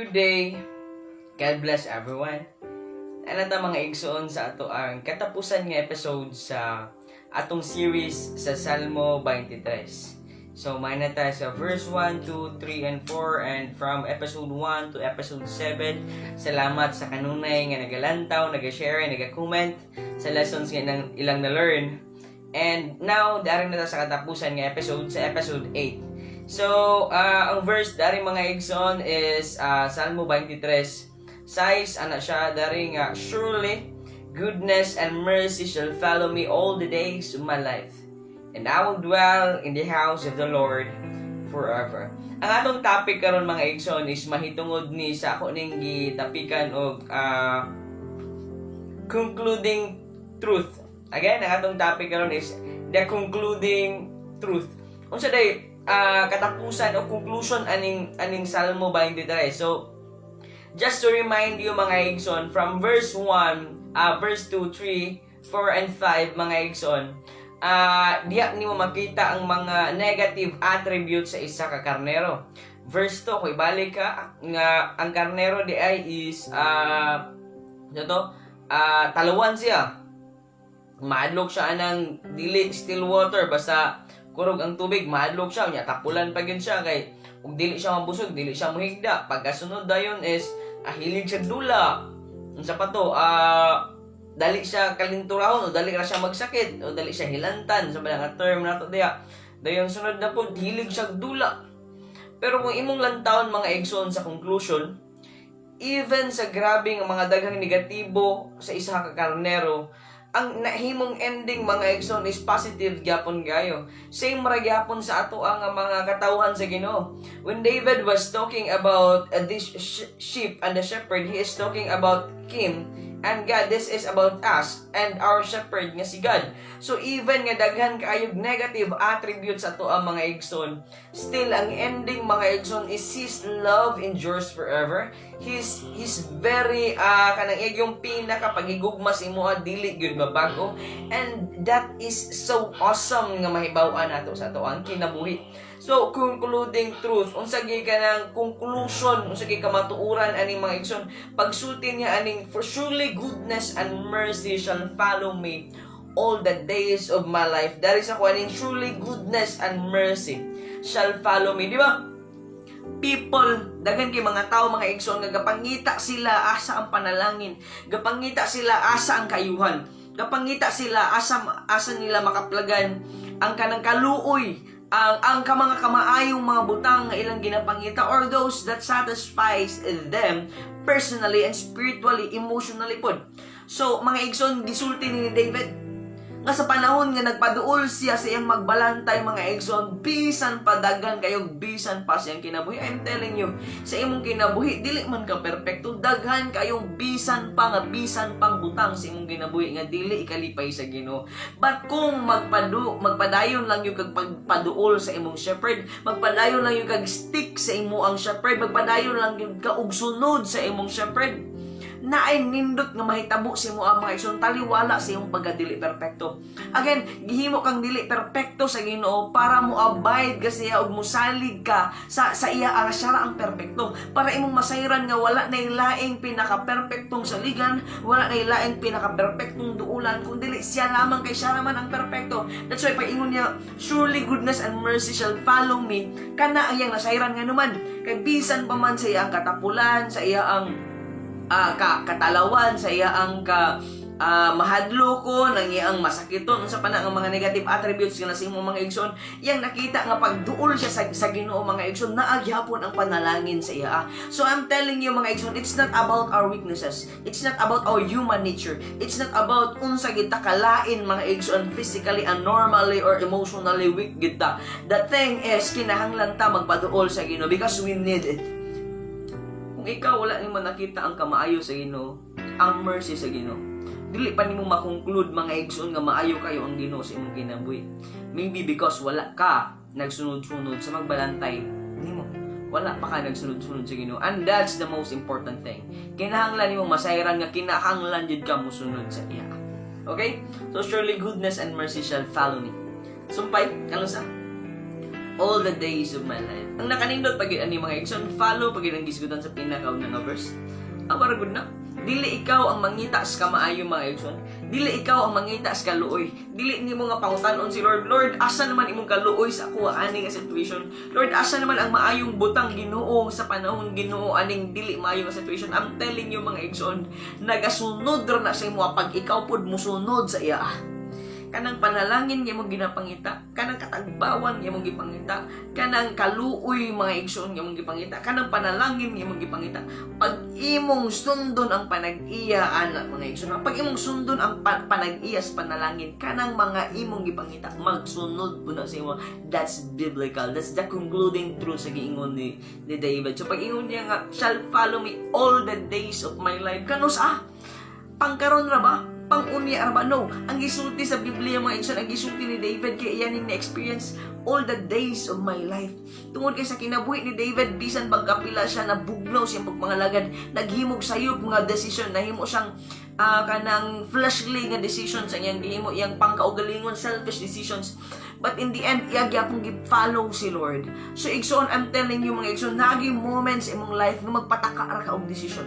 Good day. God bless everyone. Ano ta, mga igsoon, sa ato ang katapusan nga episode sa atong series sa Salmo 23. So, may na tayo sa verse 1, 2, 3, and 4 and from episode 1 to episode 7. Salamat sa kanunay nga nagalantaw, nag-share, nag-comment sa lessons nga ilang na-learn. And now, dari na ta sa katapusan nga episode, sa episode 8. So, ang verse dari, mga igsoon, is Salmo 23. 6, ana siya, dari nga, "Surely, goodness and mercy shall follow me all the days of my life, and I will dwell in the house of the Lord forever." Ang atong topic karon, mga igsoon, is mahitungod ni sa ako ning gitapikan og concluding truth. Again, ang atong topic karon is the concluding truth. Unsa day katapusan o conclusion aning Salmo 23? So, just to remind you, mga igsoon, from verse 1, verse 2, 3, 4 and 5, mga igsoon, diha nimo makita ang mga negative attributes sa isa ka karnero. Verse 2, kung ibalik ka, nga ang karnero di ay is, ano to? Talawan siya. Maadlok siya anang dili still water, basta kurog ang tubig, maadlok siya. Nya tapulan pa gyud siya kay ug dili siya mabusog, dili siya muhigda. Pagkasunod dayon is hilig siya dula. Unsa pa to? Dali siya kalinturahon o dali ra siya magsakit o dali siya hilantan sa mga term nato diya. Dayon sunod na po, hilig siya dula. Pero kung imong lantawon, mga igsoon, sa conclusion, even sa grabe nga mga daghang negatibo sa isa ka karnero, ang nahimong ending, mga igsoon, is positive gyapon kayo. Same ra gyapon sa ato ang mga katawhan sa Ginoo. When David was talking about this sheep and the shepherd, he is talking about him and God. This is about us and our shepherd nga si God. So even nga daghan kaayog negative attributes ato ang mga igsoon, still ang ending, mga igsoon, is His love endures forever. He's very kanang iyang pinaka pagigugma sa imo dili gyud mabago, and that is so awesome nga mahibaw-an nato sa ato ang kinabuhi. So, concluding truth, unsa gyud ka ng conclusion, unsa gyud kamatuoran aning, mga igsoon, pagsulti niya aning "For surely goodness and mercy shall follow me all the days of my life." Dari sa kuan, surely goodness and mercy shall follow me. Di ba? People, daghan kay mga tao, mga igsoon, nga gapangita sila asa ang panalangin, gapangita sila asa ang kayuhan, gapangita sila asa asa nila makaplagan ang kanang kaluoy, ang ka mga kamaayong mga butang nga ilang ginapangita or those that satisfies them personally and spiritually, emotionally pod. So, mga igsoon, gisulti ni David nga sa panahon nga nagpaduol siya sa iyang magbalantay, mga igsoon, bisan pa daghan kayo bisan pa siyang kinabuhi. I'm telling you, sa imong kinabuhi, dili man ka perpekto. Daghan kayong bisan pa nga bisan pang butang sa imong kinabuhi nga dili ikalipay sa Ginoo. But kung magpadayon lang yung kag pagpaduol sa imong shepherd, magpadayon lang yung kag stick sa imo ang shepherd, magpadayon lang yung ka og sunod sa imong shepherd, naay nindot nga mahitabo sa imo ang mga igsoon, taliwala sa imong pagkadili perpekto. Again, gihimo kang dili perpekto sa Ginoo para mo abide ka siya ug mosalig ka sa iya ang siya ra ang perpekto. Para imong masayran nga wala na laing pinaka-perpektong saligan, wala na laing pinaka-perpektong duulan kung dili siya lamang, kay siya raman ang perpekto. That's why paingon niya, "Surely goodness and mercy shall follow me." Kana ang iyang nasayran nga naman. Kay bisan pa man sa iya ang katapulan, sa iya ang katalawan, sa iya ang mahadlokon, ang iyang masakiton, unsa pa na ang mga negative attributes nga nasa imong, mga igsoon, iyang nakita nga pagduol siya sa Ginoo, mga igsoon, naa gyapon ang panalangin sa iya. So I'm telling you, mga igsoon, it's not about our weaknesses. It's not about our human nature. It's not about unsa kita kalain, mga igsoon, physically and normally or emotionally weak kita. The thing is, kinahanglan ta magpaduol sa Ginoo because we need it. Kung ikaw wala nimo nakita ang kamaayo sa Ginoo, ang mercy sa Ginoo, dili pa nimo ma-conclude, mga igsoon, nga maayo kayo ang Ginoo sa imong kinabuhi. Maybe because wala ka nagsunod-sunod sa magbalantay nimo. Wala pa ka nagsunod-sunod sa Ginoo. And that's the most important thing. Kinahanglan nimo masayran nga kinahanglan jud ka mosunod sa iya. Okay? So surely goodness and mercy shall follow me. Sumpay, kalusa. All the days of my life. Ang nakanindot pag ani, mga igsoon, follow pag ang gisgutan sa pinakauna nga verse. Awara gud na. Dili ikaw ang mangita sa kamaayo, mga igsoon. Dili ikaw ang mangita sa kaluoy. Dili nimo nga pangutan-on si Lord. "Lord, asa naman imong kaluoy sa ako ani nga situation? Lord, asa naman ang maayong butang, Ginoo, sa panahon, Ginoo, aning dili maayo nga situation?" I'm telling you, mga igsoon, nagasunod ra na sa imo pag ikaw pod musunod sa iya. Kanang panalangin nga imong ginapangita, kanang katagbawan nga imong gipangita, kanang kaluoy, mga igsoon, nga imong gipangita, kanang panalangin nga imong gipangita. Pag imong sundon ang panag-iya ana, mga igsoon, pag imong sundon ang panag-iya sa panalangin, kanang mga imong gipangita, magsunod po na sa imo. That's biblical. That's the concluding truth sa giingon ni David. So pag ingon niya nga, "shall follow me all the days of my life." Kanus-a? Pangkaron ra ba? Pang-unya ra ba? No. Ang gisulti sa Biblia, mga igsoon, ang gisulti ni David kay iya ning na-experience, all the days of my life. Tungod kay sa kinabuhi ni David, bisan pagkapila siya nabugnaw siyang pagpangalagad, naghimog sayop mga decision, nahimo siyang kanang fleshly nga decision sa iyang gihimo, iyang pangkaugalingon, selfish decisions. But in the end, iya gyapon gi-follow si Lord. So igsoon, I'm telling you, mga igsoon, nagi moments imong life nga magpataka ra ka og decision.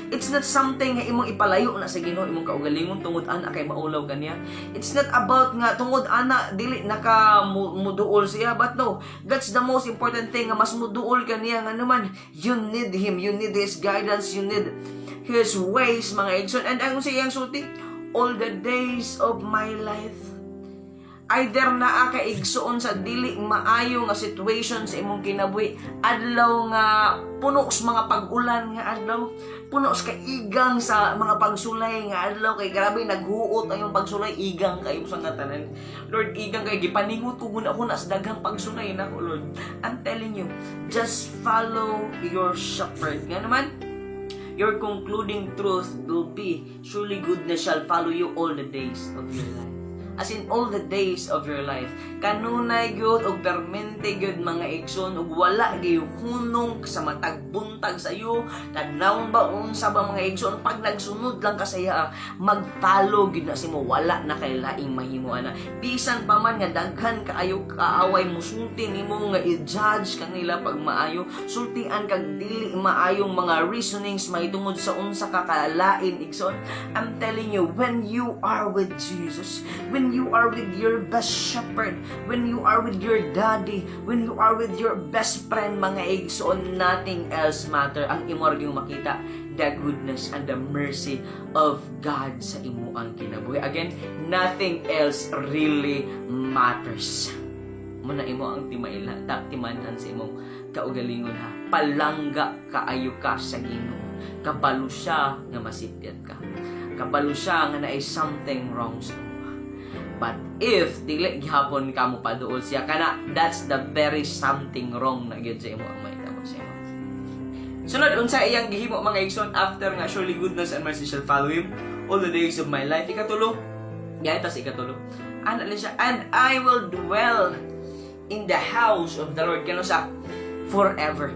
It's not something nga imong ipalayo na sa Ginoo imong kaugalingon tungod ana kay maulaw kaniya. It's not about nga tungod ana dili naka muduol siya, but no, that's the most important thing, nga mas muduol kaniya nga naman you need Him, you need His guidance, you need His ways, mga igsoon. And ang sa iyang sulti, all the days of my life. Either naa ka, igsoon, sa dili maayo nga situation sa imong kinabuhi, adlaw nga puno sa mga pag-ulan nga adlaw, puno sa kaigang sa mga pagsulay nga adlaw, kay grabe naghuot ang imong pagsulay, igang kayo sa nga tanan. "Lord, igang kay gipaningot ko guna ko na sa daghang pagsulay nako, Lord." I'm telling you, just follow your shepherd. Nga naman, your concluding truth will be, surely goodness shall follow you all the days of your life. As in all the days of your life. Kanunay gyud og permente gyud, mga igsoon, ug wala gyud hunong sa matag buntag sa iyo, kadlawon ba, unsa ba, mga igsoon. Pag nagsunod lang ka sa iya, mag-follow gyud na sa imo, wala na kay laing mahimo ana. Bisan pa man nga daghan kaayo kaaway musulti nimo nga i-judge kanila pag maayo, sultian kag dili maayong mga reasonings mahitungod sa unsa ka kalain, igsoon. I'm telling you, when you are with Jesus, when you are with your best shepherd, when you are with your daddy, when you are with your best friend, mga igsoon, nothing else matter. Ang imo ra gyud makita, the goodness and the mercy of God sa imo ang kinabuhi. Again, nothing else really matters. Muna imo ang timaila, timan-an sa imong kaugalingon ha. Palangga kaayo ka sa Ginoo. Kabalo siya nga masipyat ka. Kabalo siya nga naay something wrong sa imo. But if dili gihapon ka mo paduol siya kana, that's the very something wrong na gyud sa imo ang mahitabo sa imo. Sunod, unsa iyang gihimo, mga igsoon, after nga surely goodness and mercy shall follow him all the days of my life? Ikatulo. Yan sa ikatulo. Ana lang siya, "And I will dwell in the house of the Lord," kanus-a? "Forever."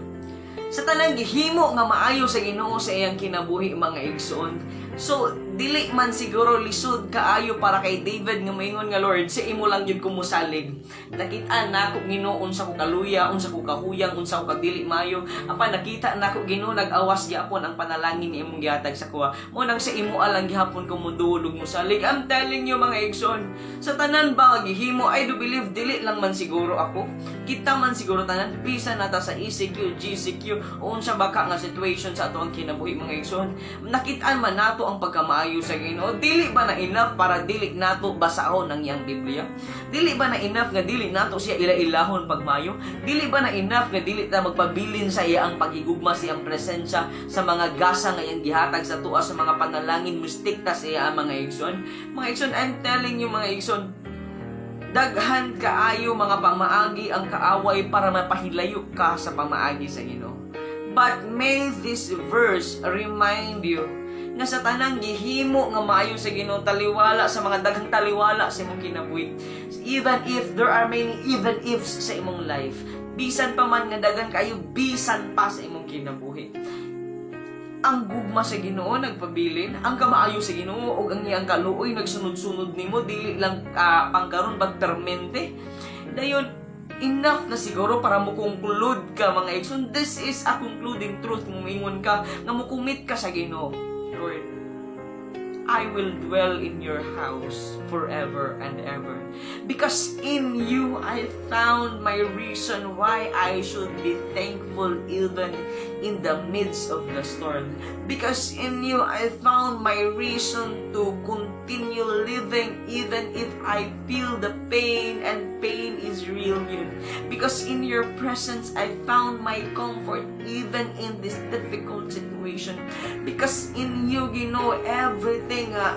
Sa tanang gihimo nga maayo sa Ginoo sa iyang kinabuhi, mga igsoon. So, dili man siguro lisod kaayo para kay David nga moingon nga, "Lord, sa imo lang gyud ko mosalig. Nakita nako, Ginoo, unsa ko kaluya, unsa ko kahuyang, unsa ko kadili maayo. Apan nakita nako, Ginoo, nag-awas gyapon ang panalangin ni imong gihatag sa kuha. Mo nang sa imo alang gihapon ko moduol ug mosalig." I'm telling you, mga igsoon, sa tanan ba nga gihimo, I do believe dili lang man siguro ako. Kita man siguro tanan, bisan nata sa ECQ, GCQ, o unsa baka nga situation sa ato ang kinabuhi, mga igsoon. Nakitaan man nato ang pagkamaayo sa Ginoo. Dili ba na enough para dili nato basahon ang iyang Biblia? Dili ba na enough nga dili nato siya ila-ilahon pagmayo? Dili ba na enough nga dili ta magpabilin sa iya ang pagigugma, sa iyang presensya, sa mga gasa nga iyang gihatag sa tua, sa mga panalangin, mustik ta sa iya, mga igsoon? Mga igsoon, I'm telling you, mga igsoon, daghan kaayo mga pamaagi ang kaaway para mapahilayo ka sa pamaagi sa Ginoo. But may this verse remind you nga sa tanang gihimo nga maayo sa Ginoo, taliwala sa mga daghang taliwala sa imong kinabuhi, even if there are many even ifs sa imong life, bisan pa man nga daghan kayo bisan pa sa imong kinabuhi, ang gugma sa Ginoo nagpabilin, ang kamaayo sa Ginoo ug ang iyang kaluoy nagsunod-sunod nimo, dili lang pangkaron but permente. Dayon Enough na siguro para mo conclude ka, mga igsoon. This is a concluding truth. Muingon ka nga mo commit ka sa Ginoo. "Lord, I will dwell in your house forever and ever. Because in you I found my reason why I should be thankful even in the midst of the storm. Because in you I found my reason to continue living even if I feel the pain, and pain is real yun. Because in your presence I found my comfort even in this difficult situation. Because in you, Ginoo, everything nga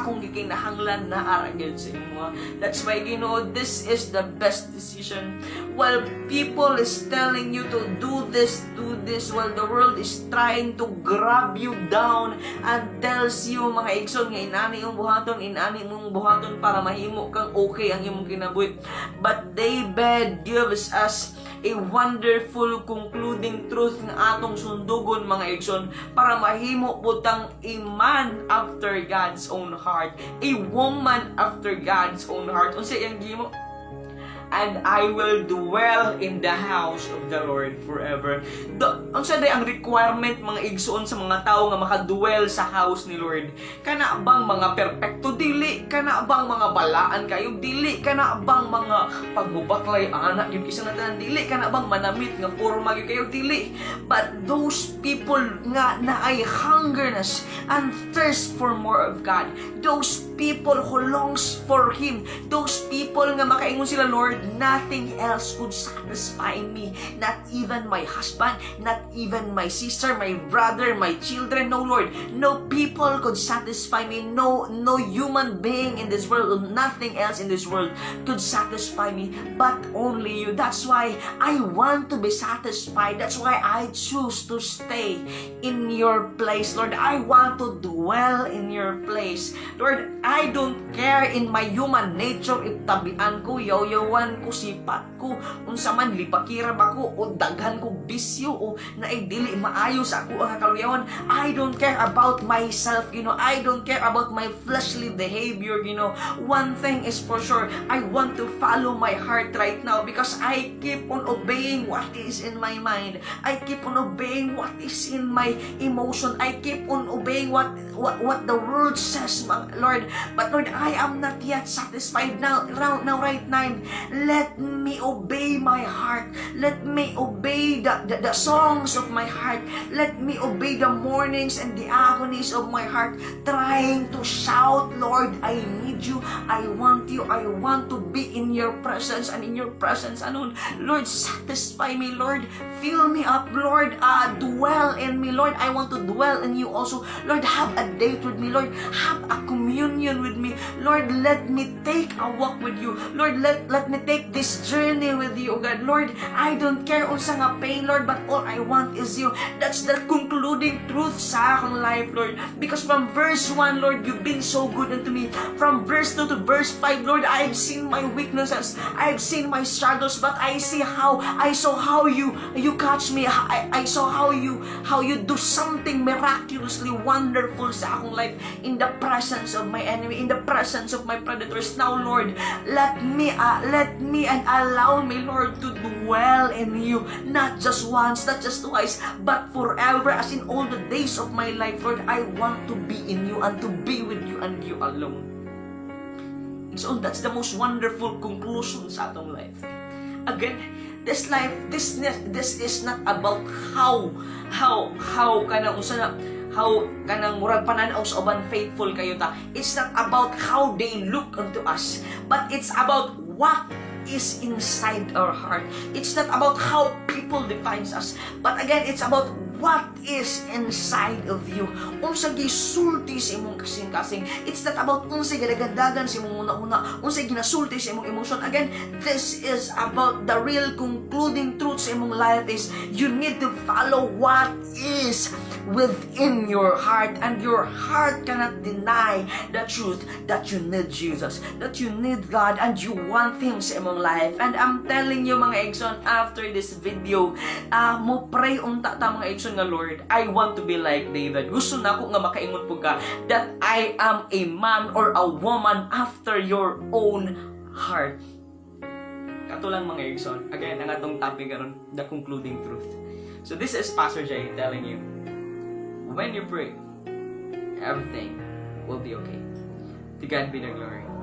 akong gikinahanglan naa ra gyud sa imo." That's why, Ginoo, this is the best decision. While people is telling you to do this, while the world is trying to grab you down and tells you, mga igsoon, nga inani yung buhaton, inani mong buhaton para mahimo kang okay ang imong kinabuhi. But David gives us a wonderful concluding truth nga atong sundugon, mga igsoon, para mahimo pud tang a man after God's own heart, a woman after God's own heart. Unsa iyang gihimo? "And I will dwell in the house of the Lord forever." Unsa day ang requirement, mga igsoon, sa mga tao nga makadwell sa house ni Lord? Kana bang mga perpekto? Dili. Kana bang mga balaan kayo? Dili. Kana bang mga pagmubaklay ana gyud kisang tanan? Dili. Kana bang manamit nga porma gyud kayo? Dili. But those people nga naay hungerness and thirst for more of God. Those people who longs for Him. Those people nga makaingon sila, "Lord, nothing else could satisfy me. Not even my husband, not even my sister, my brother, my children. No, Lord, no people could satisfy me. No human being in this world, nothing else in this world could satisfy me, but only you. That's why I want to be satisfied. That's why I choose to stay in your place, Lord. I want to dwell in your place. Lord, I don't care in my human nature if tabian ko, yaw-yawan ko, sipat ko, unsa man, libakira ba ko, o daghan ko bisyo, o naay dili maayo sa ako ang kaluyawan. I don't care about myself. I don't care about my fleshly behavior. One thing is for sure, I want to follow my heart right now because I keep on obeying what is in my mind. I keep on obeying what is in my emotion. I keep on obeying what the world says, Lord. But Lord, I am not yet satisfied now, right now. Let me obey my heart. Let me obey the songs of my heart. Let me obey the mournings and the agonies of my heart, trying to shout, 'Lord, I need you. I want you. I want to be in your presence and in your presence alone. Lord, satisfy me. Lord, fill me up. Lord, dwell in me. Lord, I want to dwell in you also. Lord, have a date with me. Lord, have a communion with me. Lord, let me take a walk with you. Lord, let me take this journey with you, oh God. Lord, I don't care unsa nga pain, Lord, but all I want is you.'" That's the concluding truth sa akong life, Lord. Because from verse 1, Lord, you've been so good unto me. From verse 2 to verse 5, Lord, I've seen my weaknesses. I've seen my struggles, but I saw how you catch me. I saw how you do something miraculously wonderful sa akong life in the presence of my enemy, in the presence of my predators. Now, Lord, let me and allow me, Lord, to dwell in you, not just once, not just twice, but forever, as in all the days of my life, Lord. I want to be in you and to be with you and you alone. So that's the most wonderful conclusion sa atong life. Again, this life, this is not about how kanang unsa na, how kanang murag pananaw sa uban faithful kayo ta. It's not about how they look unto us, but it's about what is inside our heart. It's not about how people defines us, but again, it's about what is inside of you. Unsa gisulti sa imong kasing-kasing. It's not about unsa gadagandagan sa imong una-una, unsa ginasulti sa imong emotion. Again, this is about the real concluding truth sa imong life is you need to follow what is within your heart, and your heart cannot deny the truth that you need Jesus, that you need God, and you want Him sa imong life. And I'm telling you, mga igsoon, after this video, mo pray unta ta, mga igsoon, nga, "Lord, I want to be like David." Gusto na ako nga makaingon po ka that I am a man or a woman after your own heart. Kato lang, mga igsoon. Again, ang atong topic karon, the concluding truth. So this is Pastor Jay telling you, when you pray, everything will be okay. To God be the glory.